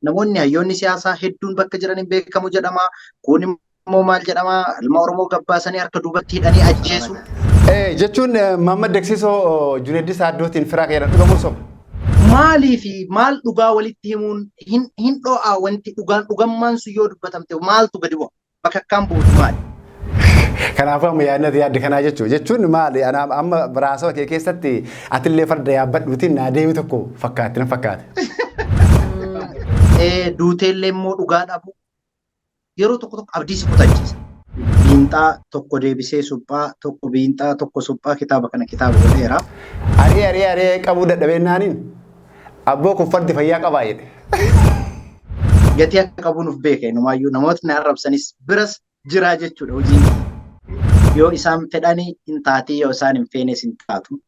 Namoonni hayyoonni siyaasaa hedduun bakka jiran hin beekamu jedhama. Kun immoo maal jedhama? Ilma Oromoo gabbaasanii harka duubatti hidhanii ajjeesu. Jechuun Mahammad Deeksisoo Junaid Saaddootiin firaa keenya dhugamoo soba? Maalii fi maal dhugaa walitti himuun hin dho'aa wanti dhugaan dhugammaan sun yoo dubbatamte maaltu gadi bu'a? Bakakkaan buutu maali? Kanaafuu amma yaadni ati yaadde kanaa jechuudha. Jechuun maali? Ana amma raasawa kee keessatti atillee farda yaabbadhuutiin naa deemi tokko fakkaatti na fakkaate. Duuteellee immoo dhugaa dhabu yeroo tokko tokko abdii si kutachiisa. Biinxaa tokko deebisee suphaa tokko biinxaa tokko suphaa kitaaba kana kitaaba godheera. Ari'ee ari'ee ari'ee qabuu dadhabeennaaniin abboo kun fardi fayyaa qabaa jedhe. Gatii akka qabu nuuf beeka inumaayyuu namootni arrabsanis biras jiraa jechuudha hojiin. Yoo isaan fedhani hin taatii yoo isaan hin feenes hin taatu.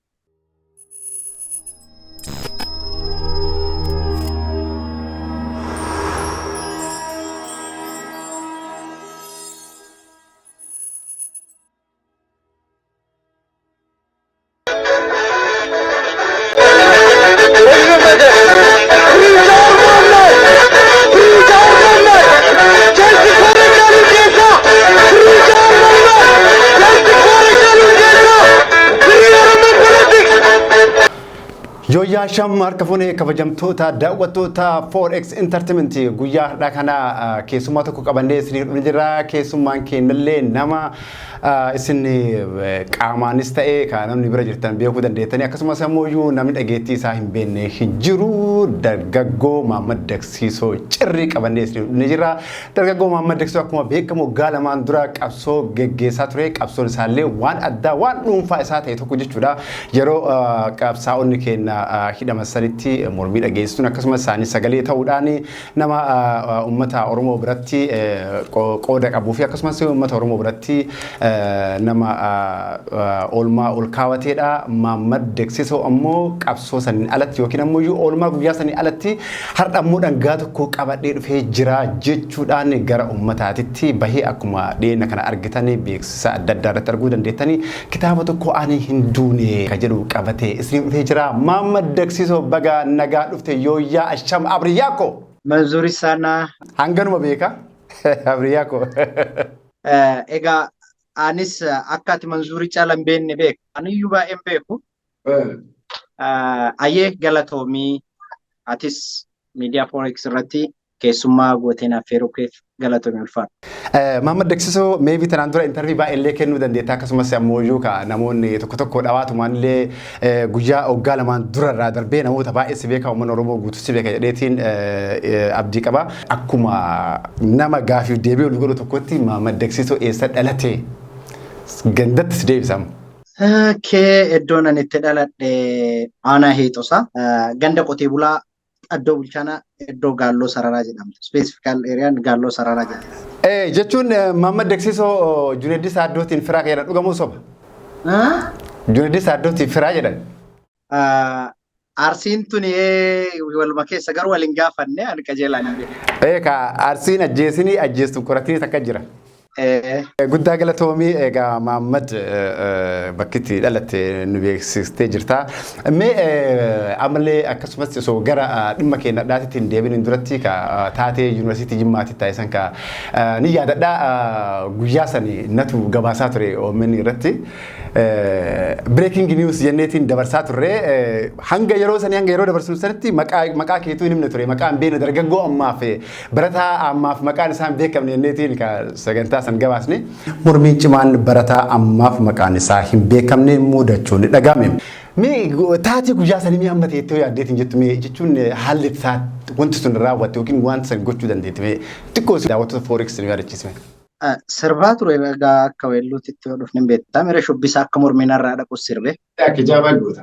Yooyyaa sham harka fuunee kabajamtoota daawwattoota 4X Entertainment guyyaa har'aa kana keessummaa tokko qabannee isiniif dhufne jirra. Keessummaan keenyallee nama Isin qaamaanis ta'e kan namni bira jirtan beekuu dandeettanii akkasumas ammoo iyyuu namni dhageettii isaa hin beekne hin jiru dargaggoo Maammad Daksiisoo Cirrii qabannee isin dhufnee jirra. Dargaggoo Maammad Daksiisoo akkuma beekamu waggaa lamaan dura qabsoo geggeessaa ture. Qabsoon isaallee waan addaa waan dhuunfaa isaa ta'e tokko jechuudha. Yeroo qabsaa'onni keenya hidhaman sanitti mormii dhageessisuun akkasumas isaanii sagalee ta'uudhaan nama uummata Oromoo biratti qooda qabuu fi akkasumas uummata Oromoo biratti nama oolmaa ol kaawateedha. Maammad Deksisoo ammoo qabsoo saniin alatti yookiin ammoo iyyuu oolmaa guyyaa saniin alatti har'a ammoo dhangaa tokko qabadhee dhufee jira jechuudhaan gara uummataatitti bahee akkuma dhiyeenya kana argitan beeksisa adda addaa irratti arguu dandeettanii kitaaba tokko ani hin duune ka jedhu qabatee isin dhufee jira. Maammad Deksisoo baga nagaa dhufte yooyyaa asham abriyyaa koo. Manzuur Isaanaa. Hanganuma beeka abriyyaa koo. Egaa anis akka ati Manzuurii caala hin beekne beeka. Aniyyuu baay'een beeku. Ayyee galatoomii atis miidiyaa Forex irratti keessummaa gootee na affeeruu keef galatoomi ulfaadhu. Mahammad Deksisoo maybe tanaan dura interview baay'ee kennuu dandeetta akkasumas ammoo iyyuu ka namoonni tokko tokko dhawaatumaan illee guyyaa waggaa lamaan dura irraa darbee namoota baay'ee si beeka uummanni Oromoo guutuu si beeka jedheetiin abdii qaba. Akkuma nama gaafiif deebii ol godhu tokkotti Mahammad Deksisoo eessa dhalate gandatti si deebisama. Kee iddoon ani itti dhaladhe aanaa Heexosaa ganda qotee bulaa Addoo Bulchaanaa iddoo Gaalloo Sararaa jedhamtu. Specifical areaan Gaalloo Sararaa jedhamti. Jechuun Mahammad Deksisoo Junaid Saaddootiin firaa jedhan dhugamoo soba? Junaid Saaddootiin firaa jedhan. Arsiin tuni waluma keessa garuu wal hin gaafanne ani qajeelaan hin beeku. Ka Arsiin ajjeesinii ajjeestu qoratiinis akka jira. Guddaa galatoomii egaa Maammad bakki itti dhalatte nu beeksistee jirta. Mee ammallee akkasumas osoo gara dhimma keenya dhaatitti hin deebiniin duratti ka taatee yuunivarsiitii Jimmaatti taasisan ka ni yaadadha. Guyyaa sani natu gabaasaa ture OMN irratti. Breaking news jenneetiin dabarsaa turre hanga yeroo sanii hanga yeroo dabarsinu sanitti maqaa keetuu hin himne ture maqaa hin beekne dargaggoo ammaaf barataa ammaaf maqaan isaa hin beekamne jenneetiin sagantaa san gabaasne. Mormiin cimaan barataa ammaaf maqaan isaa hin beekamne mudachuun ni dhaga'ame. Mee taatee guyyaa sanii mee amma teettee yaaddeetiin jettu mee jechuun haalli isaa wanti sun raawwatte yookiin wanta san gochuu dandeette mee xiqqoo daawwattoota Forex nu yaadachiisme. Sirbaa ture egaa akka weelluutti itti yoo dhufne hin beektaa mira shubbisaa akka mormiin irraa dhaqus sirbe. Akka jaabaa goota.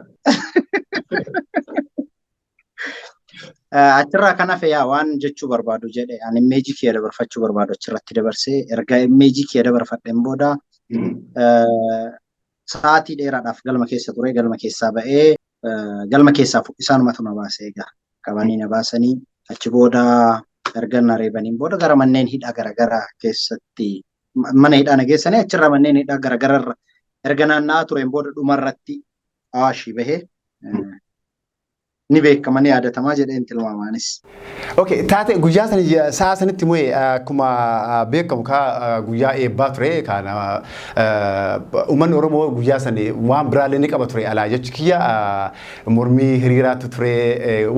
Achirraa kan hafe yaa waan jechuu barbaadu jedhe ani immeejii kiyya dabarfachuu barbaadu achirratti dabarsee erga immeejii kiyya dabarfadheen booda sa'aatii dheeraadhaaf galma keessa ture galma keessaa ba'ee galma keessaa isaanumatu na baase egaa qabanii na baasanii achi booda erga na reebaniin booda gara manneen hidhaa garaagaraa keessatti mana hidhaa na geessanii achirraa manneen hidhaa garaagaraa erga naanna'aa tureen booda dhumarratti Awaashii bahee. Ni beekama, ni yaadatamaa jedheen tilmaamaanis. Okay, taate guyyaa sana sa'a sanitti immoo akkuma beekamu ka guyyaa eebbaa ture. Kana uummanni Oromoo guyyaa sani waan biraallee ni qaba ture alaa jechi kiyya mormii hiriiraatu ture.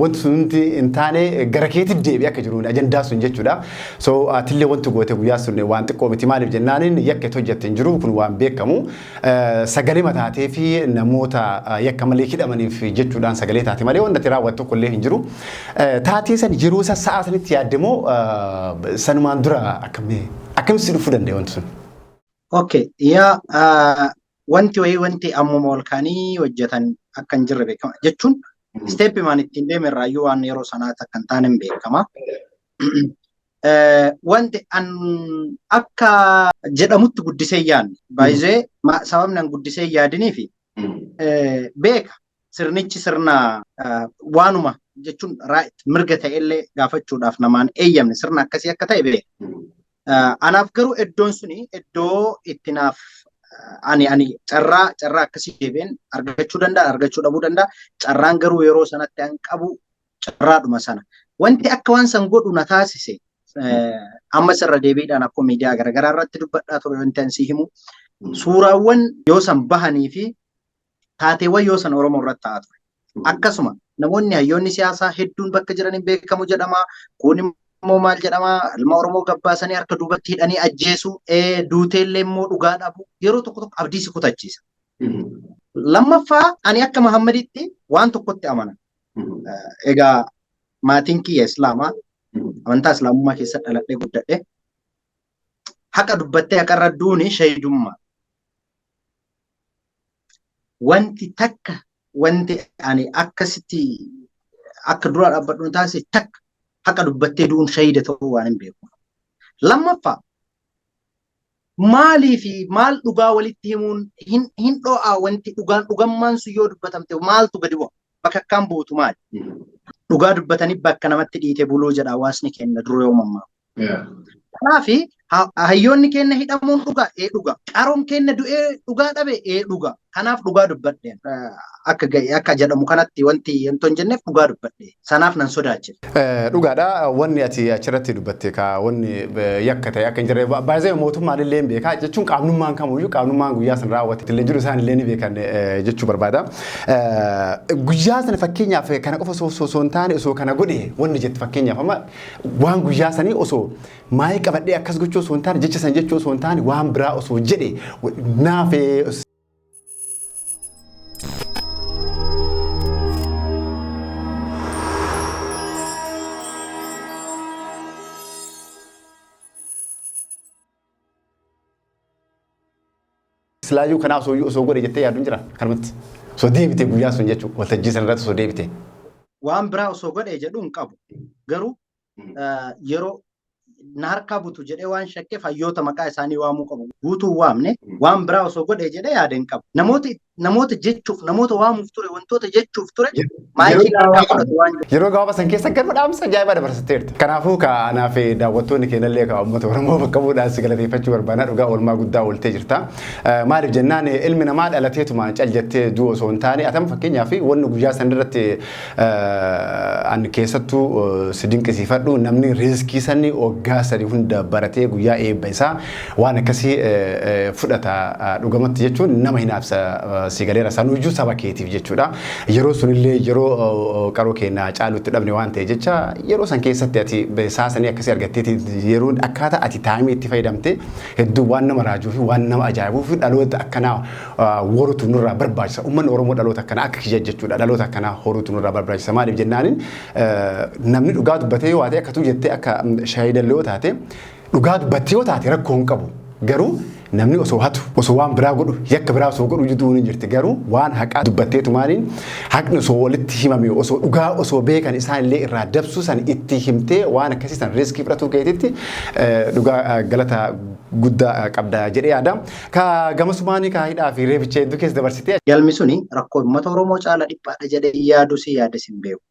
Wanti sun hundi hin taane gara keetiif deebi'ee akka jiru ajandaa sun jechuudha. So atillee wanti goote guyyaa sun waan xiqqoo miti. Maaliif jennaaniin yakka itti hojjette hin jiru, kun waan beekamu. Sagalee mataatee fi namoota yakka malee hidhamaniif jechuudhaan sagalee taate malee wanta ati raawwattu tokko illee hin jiru. Taatee san yeroo isa sa'a sanitti yaadde moo sanumaan dura akkamitti si dhufuu danda'e wanti sun? Okay, yaa, wanti wayii wanti ammuma ol kaanii hojjetan akka hin jirre beekama. Jechuun step maan ittiin deeme irraayyuu waan yeroo sanaatti akka hin taane hin beekama. Wanti an akka jedhamutti guddisee yaadne. Baay'ee sababni an guddisee yaadinii fi beeka sirnichi sirna waanuma jechuun mirga ta'ellee gaafachuudhaaf namaan eeyyamne, sirna akkasii akka ta'e beeka. Anaaf garuu iddoon suni iddoo itti naaf ani carraa akkasii deebi'een argachuu danda'a, argachuu dhabuu danda'a. Carraan garuu yeroo sanatti an qabu carraadhuma sana. Wanti akka waan san godhu na taasise, ammas irra deebiidhaan akkuma miidiyaa garaagaraa irratti dubbadhaa ture, wanti an si himu suuraawwan yoo san bahanii fi taateewwan yoo san Oromoo irratti ta'aa ture. Akkasuma namoonni hayyoonni siyaasaa hedduun bakka jiran hin beekamu jedhama. Kun immoo maal jedhama? Ilma Oromoo gabbaasanii harka duubatti hidhanii ajjeesu, duuteellee immoo dhugaa dhabu, yeroo tokko tokko abdii si kutachiisa. Lammaffaa, ani akka Muhammaditti waan tokkotti amana. Egaa maatiin kiyya Islaamaa, amantaa Islaamummaa keessa dhaladhee guddadhe. Haqa dubbattee haqarra duuni shahidummaa. Wanti takka, wanti ani akkasitti akka dura dhaabbadhu taasise takka, haqa dubbattee du'uun shahida ta'uu waan hin beeku. Lammaffaa, maalii fi maal dhugaa walitti himuun hin dho'aa? Wanti dhugaan dhugammaan sun yoo dubbatamte maaltu gadi bu'a? Bakka akkaan buutu maali? Dhugaa dubbatanii bakka namatti dhiite buluu jedha hawaasni keenya dura yoo mammaaku. Kanaaf hayyoonni keenya hidhamuun dhugaa, ee dhugaa. Qaroon keenya du'ee dhugaa dhabe, ee dhugaa. Kanaaf dhugaa dubbadhe, akka ga'e akka jedhamu kanatti wanti hin jenneef dhugaa dubbadhe. Sanaaf nan sodaachifne. Dhugaadha, wanni ati achirratti dubbatte ka wanni yakka ta'e akka hin jirre baay'ee mootummaan illee hin beekaa jechuun, qaamnummaan kamuyyuu qaamnummaan guyyaa sana raawwate illee jiru isaan illee ni beekan jechuu barbaada. Guyyaa sana fakkeenyaaf kana qofa osoo hin taane osoo kana godhe wanni jettu, fakkeenyaaf amma waan guyyaa sanii osoo maayii qabadhee akkas gochuu osoo hin taane, jecha san jechuu osoo hin taane, waan biraa osoo jedhe naaf silaayyuu kanaa osoo godhe jettee yaaddu hin jira kanumatti. Osoo deebite guyyaa sun jechuudha, waltajjii sana irratti osoo deebite. Waan biraa osoo godhe jedhu hin qabu. Garuu yeroo na harkaa butu jedhee waan shakkeef hayyoota maqaa isaanii waamuu qabu. Guutuu waamne, waan biraa osoo godhe jedhee yaada hin qabu. Namoota jechuuf, namoota waamuuf ture, wantoota jechuuf ture maayikii harkaa fudhatu waan jiru. Yeroo gabaabaa san keessa garuu dhaamsa ajaa'ibaa dabarsiteerta. Kanaafuu ka anaaf daawwattoonni keenyallee ka uummata Oromoo bakka bu'uudhaan si galateeffachuu barbaada. Dhugaa oolmaa guddaa ooltee jirta. Maaliif jennaan ilmi namaa dhalateetuma cal jettee du'u osoo hin taane, atam fakkeenyaaf wanni guyyaa san irratti ani keessattuu si dinqisiifadhu, namni risk sanni waggaa 3 hunda baratee guyyaa eebba isaa waan akkasii fudhata dhugamatti jechuun nama hinaafsa si galeera, sanuyyuu saba keetiif jechuudha. Yeroo sunillee yeroo qaroo keenya caalutti dhabne waan ta'e jecha, yeroo san keessatti ati saasanii akkasii argatteeti, yeroo akkaataa ati time itti fayyadamte hedduu waan nama raajuu fi waan nama ajaa'ibuu fi dhaloota akkanaa horutu nurraa barbaachisa. Uummanni Oromoo dhaloota akkanaa akka kiyya jechuudha. Dhaloota akkanaa horutu nurraa barbaachisa. Maaliif jennaaniin namni dhugaa dubbatee yoo taate, akka jettee akka shaahidallee yoo taate, dhugaa dubbattee yoo taate rakkoo hin qabu. Garuu namni osoo hatu, osoo waan biraa godhu, yakka biraa osoo godhu jidduu ni jirti. Garuu waan haqaa dubbatteetu maaliin haqni osoo walitti himame, osoo dhugaa osoo beekan isaan illee irraa dabsuu san itti himtee waan akkasii san risk fudhatuu keetitti dhugaa galata guddaa qabda jedhee yaada. Ka gamasumaanii ka hidhaa fi reebicha hedduu keessa dabarsitee. Galmi suni rakkoo uummata Oromoo caala dhiphaadha jedhee yaadu si yaades hin beeku.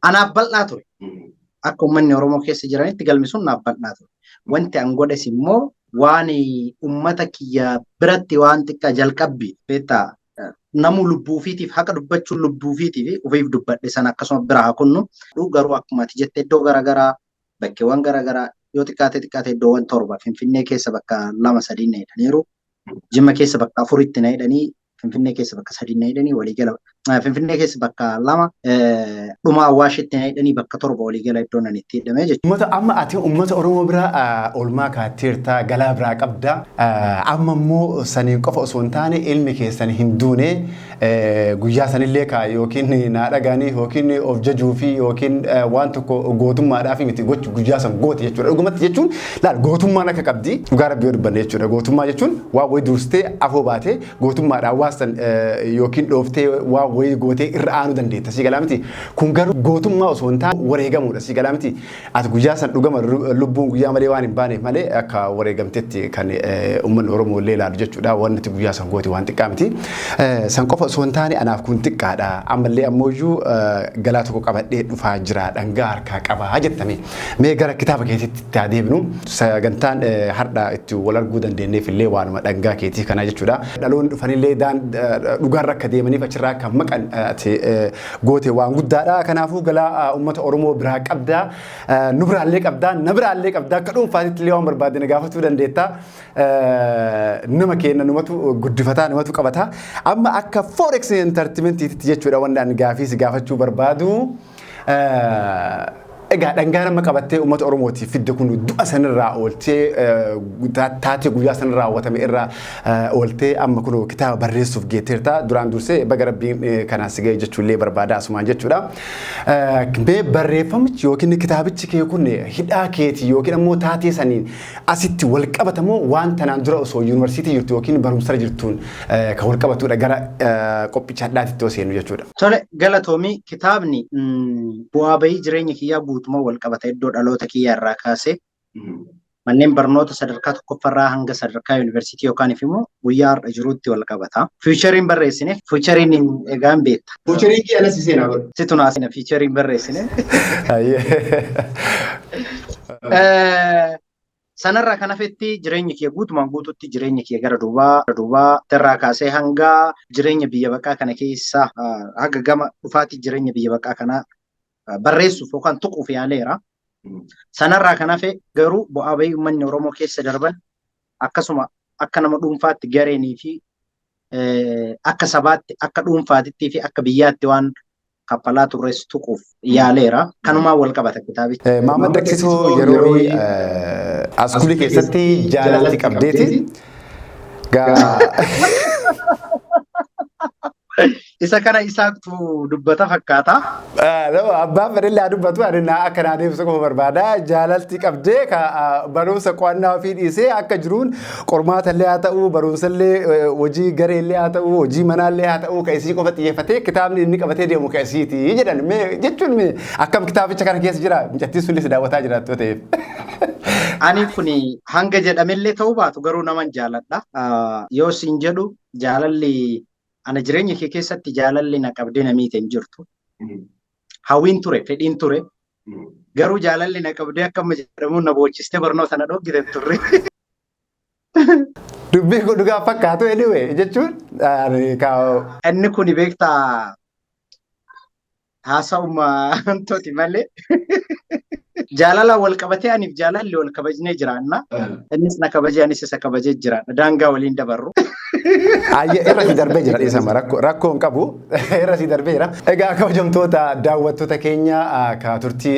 Anaaf bal'aa ture. Akka uummanni Oromoo keessa jiranitti galmi sun naaf bal'aa ture. Wanti an godhes immoo waan uummata kiyya biratti waan xiqqaa jalqabbii beektaa. Namuu lubbuu ofiitiif haqa dubbachuun lubbuu ofiitiif ofiif dubbadhe sana akkasuma bira haa kunnu. Garuu akkuma ati jette iddoo garaagaraa, bakkeewwan garaagaraa, yoo xiqqaate xiqqaate iddoowwan 7, Finfinnee keessa bakka 2 3 na hidhaniiru. Jimma keessa bakka 4tti na hidhanii, Finfinnee keessa bakka 3 na hidhanii, waliigala Finfinnee keessa bakka 2, dhuma Awwaashitti na hidhanii, bakka 7 waliigala iddoon ani itti hidhame jechuudha. Uummata amma ati uummata Oromoo bira oolmaa kaatteerta, galaa biraa qabda. Amma immoo saniin qofa osoo hin taane ilmi keessan hin duune, guyyaa sanillee kaa yookiin naa dhagaanii yookiin of jajuu fi yookiin waan tokko gootummaadhaaf miti gochu guyyaa san goote jechuudha. Dhugumatti jechuun laal gootummaan akka qabdi dhugaa Rabbii yoo dubbanne jechuudha. Gootummaa jechuun waan wayii dursitee afoo baatee gootummaadhaan waan san yookiin dhooftee waan wayii gootee irra aanuu dandeetta. Sii galaa miti. Kun garuu gootummaa osoo hin taane wareegamuudha. Sii galaa miti. Ati guyyaa san dhugama lubbuun guyyaa malee waan hin baaneef malee akka wareegamtetti kan uummanni Oromoo illee ilaalu jechuudha. Wanni ati guyyaa san goote waan xiqqaa miti. San qofa osoo hin taane anaaf kun xiqqaadha. Ammallee ammooyyuu galaa tokko qabadhee dhufaa jira. Dhangaa harkaa qabaa jettame. Mee gara kitaaba keetiitti itti haa deebinu. Sagantaan har'a itti wal arguu dandeenyeef illee waanuma dhangaa keetii kanaa jechuudha. Dhaloonni dhufanillee dhugaarra akka deemaniif achirraa akka maqan ati goote waan guddaadha. Kanaafuu galaa uummata Oromoo biraa qabda. Nu biraallee qabda. Na biraallee qabda. Akka dhuunfaatitti illee waan barbaadde na gaafatuu dandeetta. Nama keenya numatu guddifataa, namatu qabata. Amma akka Forex Entertainmentiitti jechuudha wanni ani gaafii si gaafachuu barbaadu. Egaa dhangaa nama qabattee uummata Oromootiif fidde kun du'a sanirraa ooltee, taatee guyyaa sanirraa raawwatame irraa ooltee amma kun kitaaba barreessuuf geetteerta. Duraan dursee baga Rabbiin kanaan si ga'e jechuullee barbaada asumaan jechuudha. Mee barreeffamichi yookiin kitaabichi kee kun hidhaa keetii yookiin ammoo taatee saniin asitti wal qabatamoo waan tanaan dura osoo yuunivarsiitii jirtu yookiin barumsarra jirtuun kan wal qabatudha gara qophicha hadhaatitti yoo seennu jechuudha? Tole, galatoomii. Kitaabni bu'aa bahii jireenya kiyyaa guutumaa wal qabata, iddoo dhaloota kiyyaa irraa kaasee manneen barnoota sadarkaa tokkoffarraa hanga sadarkaa yuunivarsiitii yookaan immoo guyyaa har'a jiruutti wal qabata. Featureiin barreessine, featureiin egaa hin beekta. Featureiin kiyya anas seenaa godhu. Situ naa seena featureiin barreessine. Sanarraa kan hafetti jireenya kiyya guutumaan guututti, jireenya kiyya gara duubaa irraa kaasee hanga jireenya biyya baqaa kana keessa, haga gama dhufaatii jireenya biyya baqaa kanaa barreessuuf yookaan tuquuf yaaleera. Sanarraa kan hafe garuu bu'aa bahii uummanni Oromoo keessa darban, akkasuma akka nama dhuunfaatti, gareenii fi akka sabaatti, akka dhuunfaatittii fi akka biyyaatti waan kaffalaa turres tuquuf yaaleera. Kanumaan wal qabata kitaabichi. Maamad Daksisoo yeroo askuulii keessatti jaalalti qabdeeti. Gaa Isa kana isaatu dubbata fakkaata. Abbaan fedhellee haa dubbatu, ani naa akka naa deebisu qofa barbaada. Jaalalti qabdee ka barumsa qo'annaa ofii dhiisee akka jiruun qormaata illee haa ta'u, barumsa illee, hojii garee illee haa ta'u, hojii manaa illee haa ta'u, ka isii qofa xiyyeeffatee kitaabni inni qabatee deemu ka isiiti jedhan. Mee jechuun mee akkam kitaabicha kana keessa jira? Mucattiin sunis daawwataa jiraattu ta'eef. Ani kuni hanga jedhamellee ta'uu baatu garuu naman jaaladha. Yoo siin jedhu, jaalalli ana jireenya kee keessatti jaalalli na qabdee na miite hin jirtu. Hawwiin ture, fedhiin ture. Garuu jaalalli na qabdee akka amma jedhamu na boochistee barnoota na dhoggite hin turre. Dubbii kun dhugaa fakkaatu anyway jechuun Inni kuni beektaa haasa'uma wantooti malee. Jaalala wal qabatee aniif jaalalli wal kabajnee jiraanna. Innis na kabajee, anis isa kabajee jiraadha. Daangaa waliin dabarru. Ayyee, irra si darbee jira, dhiisama, rakkoo hin qabu, irra si darbee jira. Egaa kabajamtoota daawwattoota keenya, ka turtii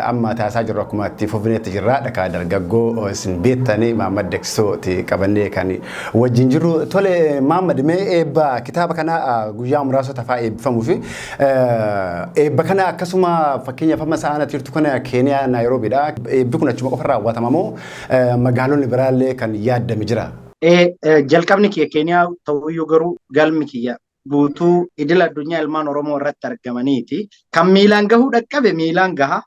amma taasisaa jirru akkuma itti fufneetti jirra. Dhakaa dargaggoo isin beektanii Mahammad Deksisooti qabannee kan wajjin jirru. Tole Mahammad, mee eebba kitaaba kana guyyaa muraasota fa'aa eebbifamuu fi eebba kana akkasuma fakkeenyaaf amma sa'aan ati jirtu kana Keeniyaa Naayiroobiidha. Eebbi kun achuma qofa raawwatama moo magaalonni biraallee kan yaaddame jira? Jalqabni kiyya Keeniyaa ta'uyyuu garuu galmi kiyya guutuu idil addunyaa ilmaan Oromoo irratti argamaniiti. Kan miilaan gahuu dhaqqabe miilaan gaha.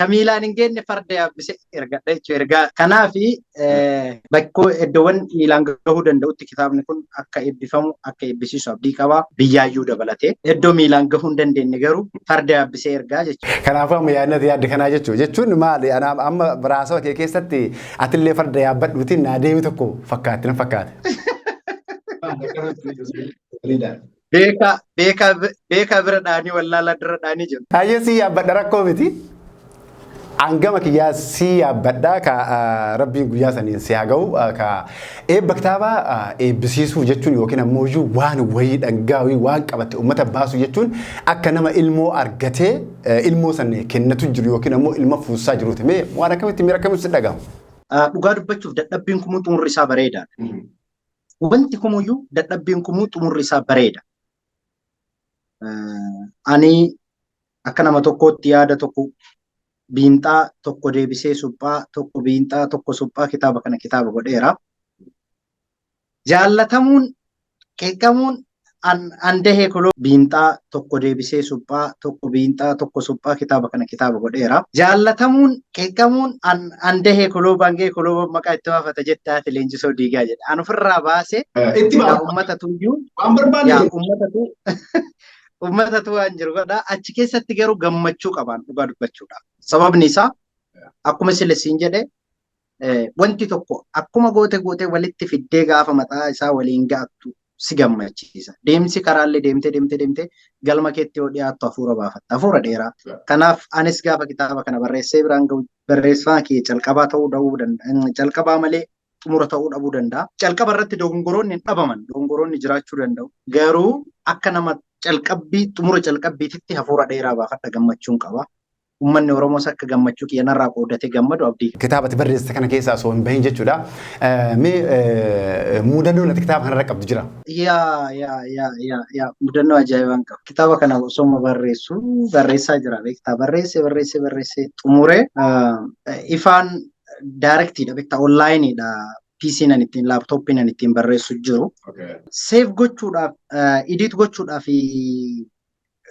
Kan miilaan hin geenye farda yaabbisee ergadha jechuudha. Ergaa kanaafi bakkoo iddoowwan miilaan gahuu danda'utti kitaabni kun akka eebbifamu, akka eebbisiisu abdii qaba. Biyyaayyuu dabalatee. Iddoo miilaan gahuu hin dandeenye garuu farda yaabbisee ergaa jechuudha. Kanaafuu amma yaadnati yaadde kanaa jechuudha. Jechuun maali? Ana amma raasawa kee keessatti atillee farda yaabbadhuutiin naa deemi tokko fakkaatti na fakkaate. Bareedaadha. Beekaa beekaa beekaa bira dhaanii wallaalaa dura dhaanii jiru. Hayyee, si yaabbadha, rakkoo miti. Hangama kiyyaa si yaabbadha ka rabbiin guyyaa saniin si haa ga'u, ka eebba kitaabaa eebbisiisuu jechuun yookiin ammoo iyyuu waan wayii dhangaa wayii waan qabatte uummata baasu jechuun akka nama ilmoo argatee ilmoo san kennatu jiru yookiin ammoo ilma fuusaa jiruuti. Mee waan akkamitti, miira akkamitti si dhaga'amu? Dhugaa dubbachuuf, dadhabbiin kumuu xumurri isaa bareedaadha. Wanti kumuyyuu, dadhabbiin kumuu xumurri isaa bareeda. Ani akka nama tokkootti yaada tokko biinxaa tokko deebisee suphaa, tokko biinxaa tokko suphaa, kitaaba kana kitaaba godheera. Jaallatamuun, qeeqamuun, an dahee koloo biinxaa tokko deebisee suphaa, tokko biinxaa tokko suphaa, kitaaba kana kitaaba godheera. Jaallatamuun, qeeqamuun, an dahee koloo baangee koloo maqaa itti baafata jette haati leenjisoo diigaa jedha. An ofirraa baasee Itti yaa uummata tuyyuu waan barbaanne. Yaa uummatatu waan jiru godha. Achi keessatti garuu gammachuu qabaan dhugaa dubbachuudhaaf. Sababni isaa, akkuma silesiin jedhe, wanti tokko akkuma goote goote walitti fiddee gaafa mataa isaa waliin ga'attu si gammachiisa. Deemsi karaallee deemtee deemtee deemtee galma keetti yoo dhiyaattu hafuura baafatta. Hafuura dheeraa. Kanaaf anis gaafa kitaaba kana barreessee biraan ga'u, barreeffama kiyya calqabaa ta'uu dhabuu danda'a. Calqabaa malee xumura ta'uu dhabuu danda'a. Calqaba irratti dogongoroonni hin dhabaman. Dogongoroonni jiraachuu danda'u. Garuu akka nama calqabbii xumura calqabbiititti hafuura dheeraa baafadha, gammachuun qaba. Uummanni Oromoos akka gammachuu kiyya narraa qoodatee gammadu abdii. Kitaaba ati barreessite kana keessaa osoo hin bahin jechuudha. Mee mudannoon ati kitaaba kanarra qabdu jira? Yaa yaa yaa yaa yaa, mudannoo ajaa'ibaan qaba. Kitaaba kana osoo barreessu, barreessaa jira beektaa, barreessee barreessee barreessee xumuree, ifaan directiidha beektaa, onlineiidha. PC nan ittiin, laptopii nan ittiin barreessu jiru. Save gochuudhaaf, edit gochuudhaaf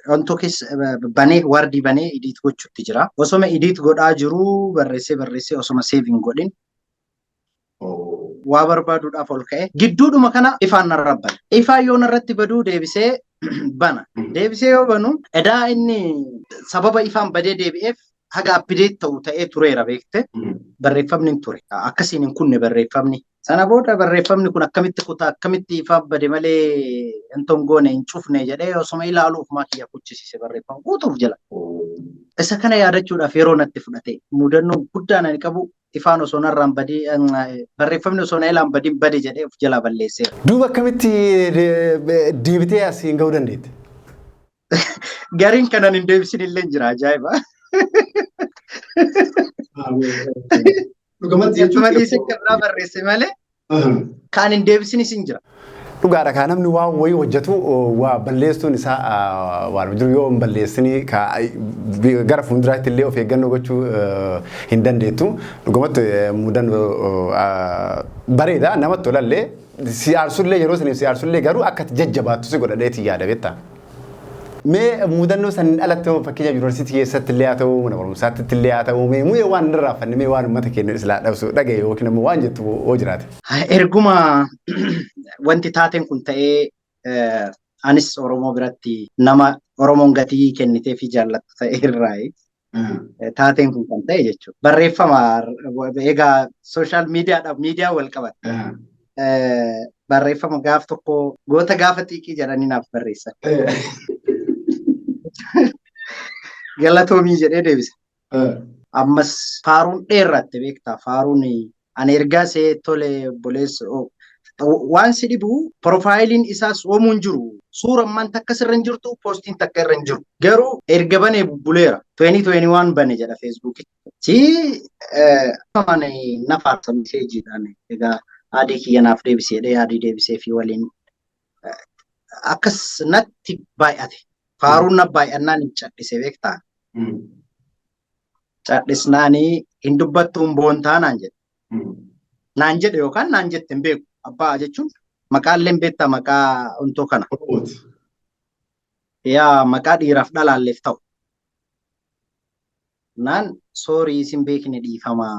wantoo keessa banee, Wordii banee edit gochuutti jira. Osoma edit godhaa jiru, barreessee barreessee osoma save hin godhin waa barbaaduudhaaf ol ka'e. Gidduudhuma kana ifaan narra bana. Ifaan yoo narratti baduu deebisee bana. Deebisee yoo banu, edaa inni sababa ifaan badee deebi'eef haga update ta'u ta'ee tureera beekte. Barreeffamni hin ture. Akkasiin hin kunne barreeffamni. Sana booda barreeffamni kun akkamitti kutaa, akkamitti ifaan bade malee hin goone, hin cufne jedhee osoma ilaaluuf maa kiyya kuchisiise barreeffama guutuuf jala. Isa kana yaadachuudhaaf yeroo natti fudhate. Mudannoo guddaan ani qabu, ifaan osoo narraan badii, barreeffamni osoo na ilaan badiin bade jedhee of jalaa balleesseera. Duuba akkamitti deebitee asiin ga'uu dandeette? Gariin kanan hin deebisin illee jira, ajaa'iba. Dhugumatti. Ittuma dhiisee akka biraa barreesse malee kan hin deebisinis hin jira. Dhugaadha, kaa namni waan wayii hojjetu waa balleessuun isaa waan jiru, yoo hin balleessini gara fuulduraatti illee of eeggannoo gochuu hin dandeettu. Dhugumatti mudannoo bareeda, namatti tolallee, si aarsullee, yeroo saniif si aarsullee, garuu akka jajjabaattu si godhadheetii yaada beektaa. Mee mudannoo saniin alatti hoo, fakkeenya yuunivarsiitii keessatti illee haa ta'u, mana barumsaatti illee haa ta'u, mee muyee waan irraa fanne, mee waan uummata keenya silaa dhabsu dhagaye yookiin immoo waan jettu hoo jiraate? Erguma wanti taateen kun ta'ee, anis Oromoo biratti nama Oromoon gatii kennitee fi jaallattu ta'e irraayi. Taateen kun kan ta'e jechuudha. Barreeffama egaa social mediadhaaf miidiyaa wal qabata. Barreeffama gaaf tokko "Goota gaafa xiiqii" jedhanii naaf barreessan. "Galatoomii" jedhee deebise. Ammas faaruun dheerratte beektaa, faaruun ani ergaa see tole obboleessa, waan si dhibu profileiin isaas hoomuu hin jiru. Suurammaan takka sirra hin jirtu, postiin takka irra hin jiru. Garuu erga banee bubbuleera. 2021 bane jedha Facebookii. Si ani na faarsa messageiidhaan, egaa adii kiyya naaf deebisee jedhee adii deebisee fi waliin akkas natti baay'ate. Faaruun na baay'annaan hin cadhise beektaa. Cadhisnaanii "Hin dubbattuun boontaa" naan jedhe. Naan jedhe yookaan naan jette hin beeku. Abbaa jechuun maqaallee hin beektaa, maqaa ontoo kana. Yaa, maqaa dhiiraaf dhalaalleef ta'u. Naan "Sorry, isin beekne, dhiifamaa.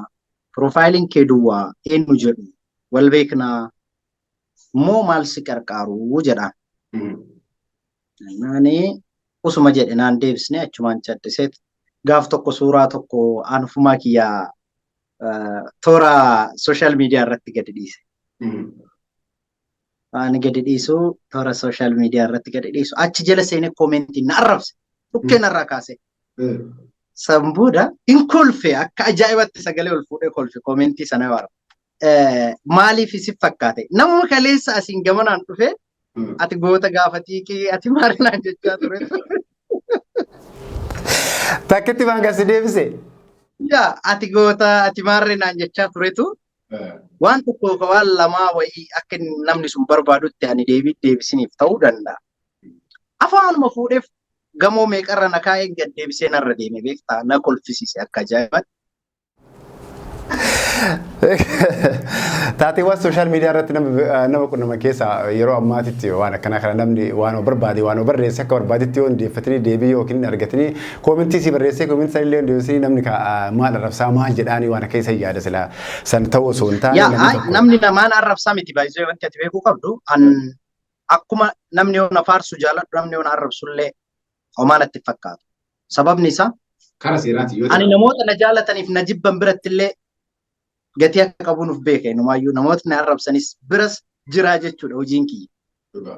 Profileiin kee duwwaa, eenyu jedhu, wal beeknaa moo, maal si qarqaaru?" jedhaan. Naani usuma jedhe, naan deebisne, achumaan cadhiseet gaaf tokko suuraa tokko anufumaa kiyyaa toora social media irratti gadi dhiise. Waan gadi dhiisu toora social media irratti gadi dhiisu achi jala seenee commentii na arrabse, dhukkee narraa kaase. San booda hin kolfe, akka ajaa'ibatti sagalee ol fuudhee kolfe commentii sana yoo argu. Maaliif si fakkaate? Namuma kaleessa asiin gamanaan dhufe ati goota gaafatii kee ati maalinaan jechaa ture. Takkitti waan gasi deebise. Yaa, ati goota ati maarreenaan jechaa turetu waan tokko waan lamaa wayii akka namni sun barbaadutti ani deebii deebisiniif ta'uu danda'a. Afaanuma fuudheef gamoo meeqarra na kaa'ee gad deebisee narra deeme, beektaa, na kolfisiise akka ajaa'ibaatti. Taateewwan social media irratti nama qunnama keessaa yeroo ammaatitti waan akkanaa kana namni waan barbaade waan barreesse akka barbaadetti yoo hundeeffatanii deebii yookiin hin argatanii commentii si barreessee commentii sana illee hundeessanii namni maal arrabsaa maal jedhaanii waan akka isa yaada silaa san ta'uu osoo hin taane namni tokko. Namni namaan arrabsaa miti. Baay'ee wanti ati beekuu qabdu, an akkuma namni yoo na faarsu jaaladhu, namni yoo na arrabsu illee homaa natti fakkaatu. Sababni isaa Kara seeraati yoo ani namoota na jaalataniif na jibban biratti illee gatii akka qabu nuuf beeka. Inumaayyuu namoota na arrabsanis biras jiraa jechuudha hojiin kiyya.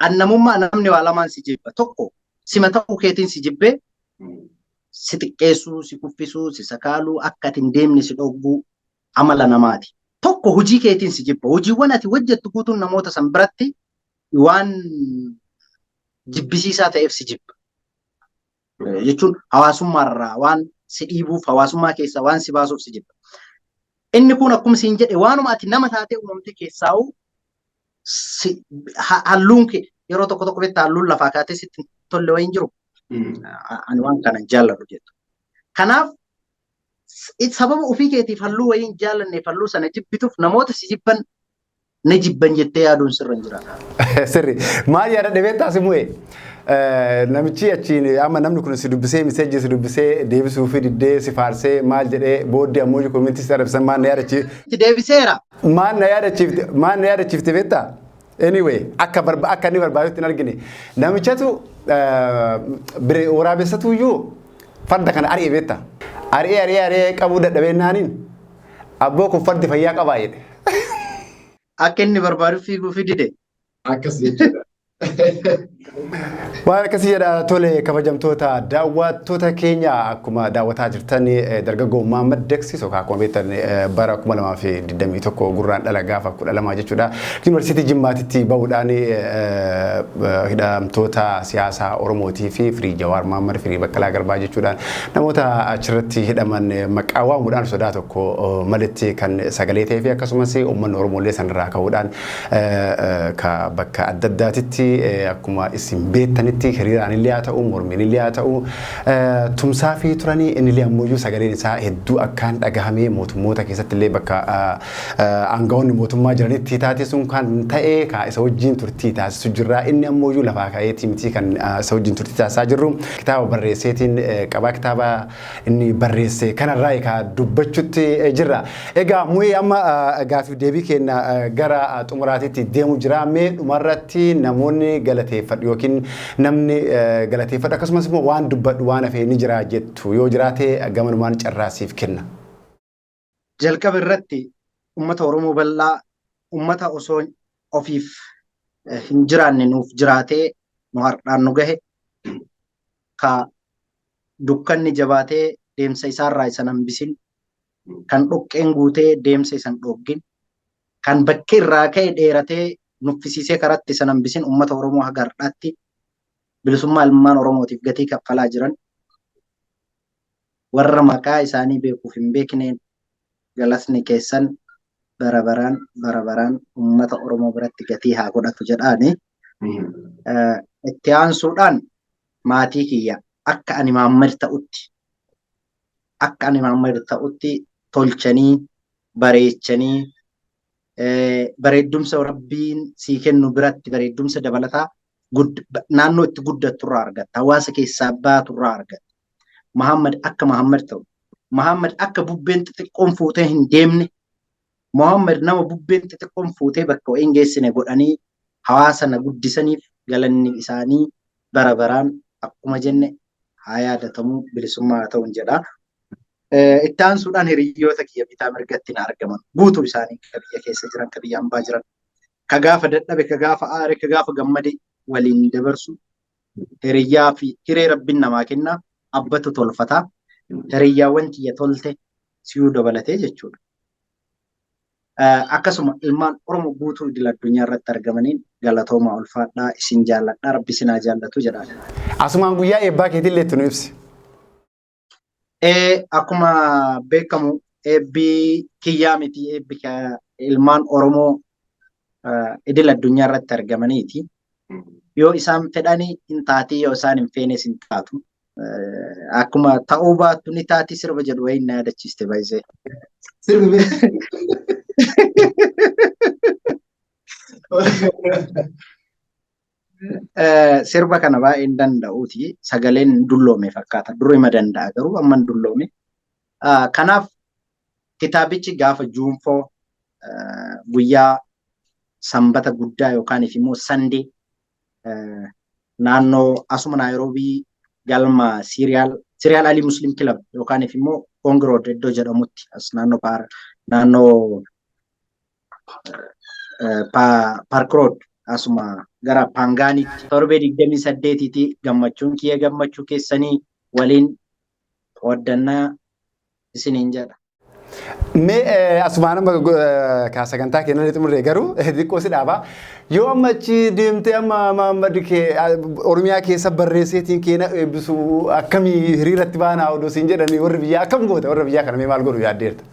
An namummaa namni waa lamaan si jibba. Tokko, sima ta'uu keetiin si jibbee si xiqqeessuu, si kuffisuu, si sakaaluu, akka ati hin deemne si dhogguu amala namaati. Tokko, hojii keetiin si jibba. Hojiiwwan ati hojjettu guutuun namoota san biratti waan jibbisiisaa ta'eef si jibba. Jechuun hawaasummaarraa waan si dhiibuuf, hawaasummaa keessaa waan si baasuuf si jibba. Inni kun akkuma siin jedhe waanuma ati nama taatee uumamte keessaa'u halluun kee yeroo tokko tokko beektaa, halluun lafaa kaatee sitti hin tolle wayiin jiru. Ani waan kana hin jaalladhu jettu. Kanaaf sababa ofii keetiif halluu wayii hin jaallanneef halluu sana jibbituuf namoota si jibban na jibban jettee yaaduun sirra hin jiraatu. Sirri. Maal yaada dhibee taasimu'e? Namichi achiin amma namni kun si dubbisee, messageii si dubbisee deebisuu fi diddee si faarsee maal jedhee booddee ammoo commentii si arrabsan maal na yaadachiifte? Itti deebiseera. Maal na yaadachiifte? Maal na yaadachiifte beektaa? Anyway, akka inni barbaadutti hin argine. Namichatu waraabessatu iyyuu farda kana ari'e, beektaa? Ari'ee ari'ee ari'ee qabuu dadhabee naaniin, "Abboo, kun fardi fayyaa qabaa?" jedhe. Akka inni barbaadu fiiguu fi dide. Akkas jechuudha. Waan akkasii jedha. Tole, kabajamtoota daawwattoota keenya, akkuma daawwataa jirtan dargaggoo Muhammad Deksiis yookaan akkuma beektan bara 2021 Gurraandhala gaafa 12 jechuudha. Yuunivarsiitii Jimmaatitti bahuudhaan hidhamtoota siyaasaa Oromootii fi firii Jawaar Muhammad, firii Baqqalaa Garbaa jechuudhaan namoota achirratti hidhaman maqaa waamuudhaan sodaa tokko malitti kan sagalee ta'ee fi akkasumas uummanni Oromooillee sanarraa ka'uudhaan ka bakka adda addaatitti akkuma isin beektanitti hiriiraan illee haa ta'u, mormiin illee haa ta'u, tumsaa fi turanii. Innillee ammoo sagaleen isaa hedduu akkaan dhagahamee mootummoota keessatti illee bakka aangawoonni mootummaa jiranitti taatee sun kan ta'e ka isa wajjin turtii taasisu jirra. Inni ammoo lafaa ka'eetii miti kan isa wajjin turtii taasisaa jirru. Kitaaba barreesseetiin qabaa, kitaaba inni barreesse kanarraa ka dubbachutti jirra. Egaa mu'ee, amma gaafiif deebii keenya gara xumuraatitti deemu jira. Mee dhumarratti namoonni galateeffadhu yookiin namni galateeffadhu, akkasumas immoo waan dubbadhu waan hafee ni jira jettu yoo jiraate gamanumaan carraasiif kenna. Jalqaba irratti uummata Oromoo bal'aa, uummata osoo ofiif hin jiraanne nuuf jiraatee nu har'aan nu gahe, ka dukkanni jabaatee deemsa isaarraa isa hambisin, kan dhoqqeen guutee deemsa isan dhoggin, kan bakki irraa ka'e dheeratee nuffisiisee karatti isan hambisin, uummata Oromoo haga har'aatti bilisummaa ilmaan Oromootiif gatii kaffalaa jiran, warra maqaa isaanii beekuuf hin beekneen galatni keessan bara baraan bara baraan uummata Oromoo biratti gatii haa godhatu jedhaani. Itti aansuudhaan maatii kiyya akka ani Mahammad ta'utti tolchanii bareechanii, bareeddumsa Rabbiin sii kennu biratti bareeddumsa dabalataa naannoo itti guddatturraa argatta, hawaasa keessaa baaturraa argatta. Muhammad akka Muhammad ta'u, Muhammad akka bubbeen xixiqqoon fuutee hin deemne, Muhammad nama bubbeen xixiqqoon fuutee bakka hin geessine godhanii hawaasa na guddisaniif galanni isaanii bara baraan akkuma jenne haa yaadatamuu, bilisummaa haa ta'uun jedha. Itti aansuudhaan hiriyoota kiyya bitaa mirgatti na argaman guutuu isaanii, ka biyya keessa jiran, ka biyya hambaa jiran. Ka gaafa dadhabe, ka gaafa aare, ka gaafa gammade waliin dabarsu hiriyyaa fi hiree Rabbiin namaa kenna, abbatu tolfataa. Hiriyyaawwan tiyya tolte siyuu dabalatee jechuudha. Akkasuma ilmaan Oromoo guutuu idil addunyaa irratti argamaniin galatoomaa, ulfaadhaa, isin jaalladhaa, Rabbi isin haa jaallatu jedha. Asumaan guyyaa eebbaa keetillee itti nu ibsi. Akkuma beekamu eebbi kiyyaa miti, eebbi ilmaan Oromoo idil addunyaa irratti argamaniiti. Yoo isaan fedhanii hin taatii, yoo isaan hin feenes hin taatu. Akkuma ta'uu baattu ni taati sirba jedhu wayiin na yaadachiiste baay'isee. Sirbi. Sirba kana baay'ee hin danda'uuti. Sagaleen dulloome fakkaata. Duruma danda'a garuu amma hin dulloome. Kanaaf kitaabichi gaafa June 4, guyyaa Sanbata guddaa yookaan immoo Sunday, naannoo asuma Naayiroobii galma Siriyaal Alii Muslim Club yookaan immoo Ngong Road iddoo jedhamutti, as naannoo naannoo Park Road, asuma gara Pangaanitti torbee 28ti. Gammachuun kiyya gammachuu keessanii waliin qooddannaa isiniin jedha. Mee asumaan amma ka sagantaa keenya xumurre garuu xiqqoo si dhaaba. Yoo amma achi deemtee amma Mahammad kee Oromiyaa keessa barreesseetiin keena eebbisu akkamii hiriiratti baanaa odoo siin jedhanii warri biyyaa akkam goota? Warra biyyaa kana mee maal godhu yaaddeerta?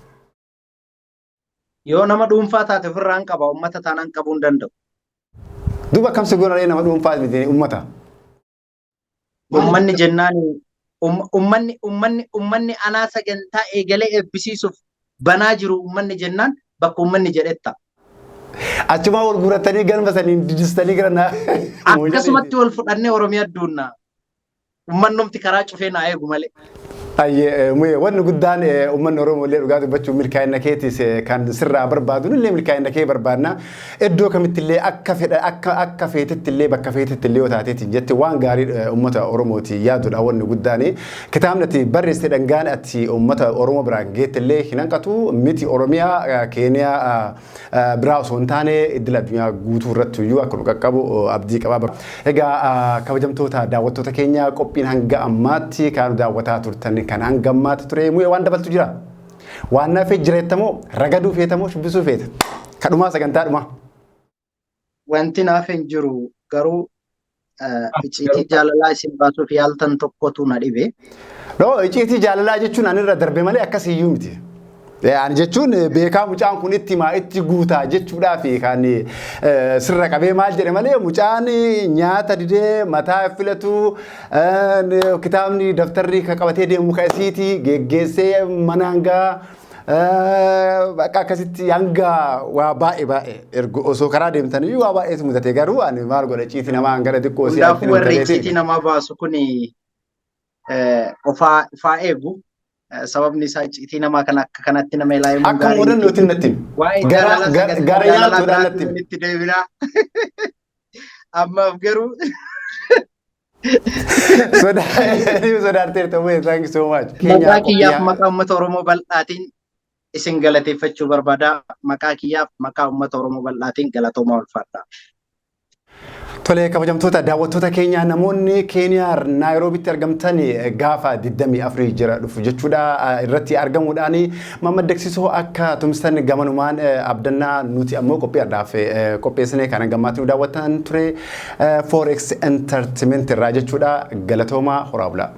Yoo nama dhuunfaa taate ofirraan qaba, uummata taanaan qabuu hin danda'u. Duuba akkam si godhan nama dhuunfaa miti, uummata? Uummanni jennaan uummanni anaa sagantaa eegalee eebbisiisuuf banaa jiru, uummanni jennaan bakka uummanni jedhetta. Achumaa wal guuratanii galma saniin didistanii gara naa. Akkasumatti wal fudhannee Oromiyaa duunna. Uummannomti karaa cufee naa eegu malee. Ayyee muye, wanni guddaan uummanni Oromoo illee dhugaa dubbachuun milkaa'ina keetis kan sirraa barbaadu, illee milkaa'ina kee barbaadna. Iddoo kamitti illee akka fedha akka feetetti illee bakka feetetti illee yoo taateetiin jette waan gaarii uummata Oromooti yaadudha wanni guddaan. Kitaabni ati barreessite dhangaan ati uummata Oromoo biraan geette illee hin hanqatu miti. Oromiyaa, Keeniyaa biraa osoo hin taane idil addunyaa guutuu irratti iyyuu akka nu qaqqabu abdii qaba. Egaa kabajamtoota daawwattoota keenya, qophiin hanga ammaatti kan nu daawwataa turtan kan hanga ammaatti ture. Mu'ee, waan dabaltu jira? Waan nafee jireettamoo, ragaduu feetamoo, shubbisuu feeta? Kadhumaa sagantaa dhumaa. Wanti naaf hin jiru, garuu icciitii jaalalaa isin baasuuf yaaltan tokkotu na dhibe. No, icciitii jaalalaa jechuun ani irra darbe malee akkas iyyuu miti. Ani jechuun beekaa mucaan kun itti himaa itti guutaa jechuudhaaf kan sirra qabee maal jedhe malee, mucaan nyaata didee mataa filatu, kitaabni daftarri kan qabatee deemu kan isiiti geggeessee mana hangaa bakka akkasitti hanga waa baay'ee baay'ee erga osoo karaa deemtanii waa baay'eetu mudate. Garuu ani maal godha, icciitii namaa hangana xiqqoo si Hundaafuu warri icciitii namaa baasu kuni ofaa eegu. Sababni isaa icciitii namaa kana akka kanatti nama ilaaluun Akka mudannootti natti himi. Waa'ee jaalalaa sagantaa Gara jaalalaa nyaatuudhaan biraatti natti himi. walitti deebinaa. Ammaaf garuu Sodaarteerta mu'ee, thank you so much. Maqaa kiyyaaf maqaa uummata Oromoo bal'aatiin isin galateeffachuu barbaada. Maqaa kiyyaaf maqaa uummata Oromoo bal'aatiin galatoomaa, ulfaadha. Tole, kabajamtoota daawwattoota keenya, namoonni Keeniyaa Naayiroobitti argamtan gaafa 24 jira dhufu jechuudha irratti argamuudhaan Mammad Deksisoo akka tumsitan gamanumaan abdannaa. Nuti ammoo qophii har'aaf qopheessine kan hangammaatti nu daawwattan ture Forex Entertainment irraa jechuudha. Galatoomaa, horaa bulaa.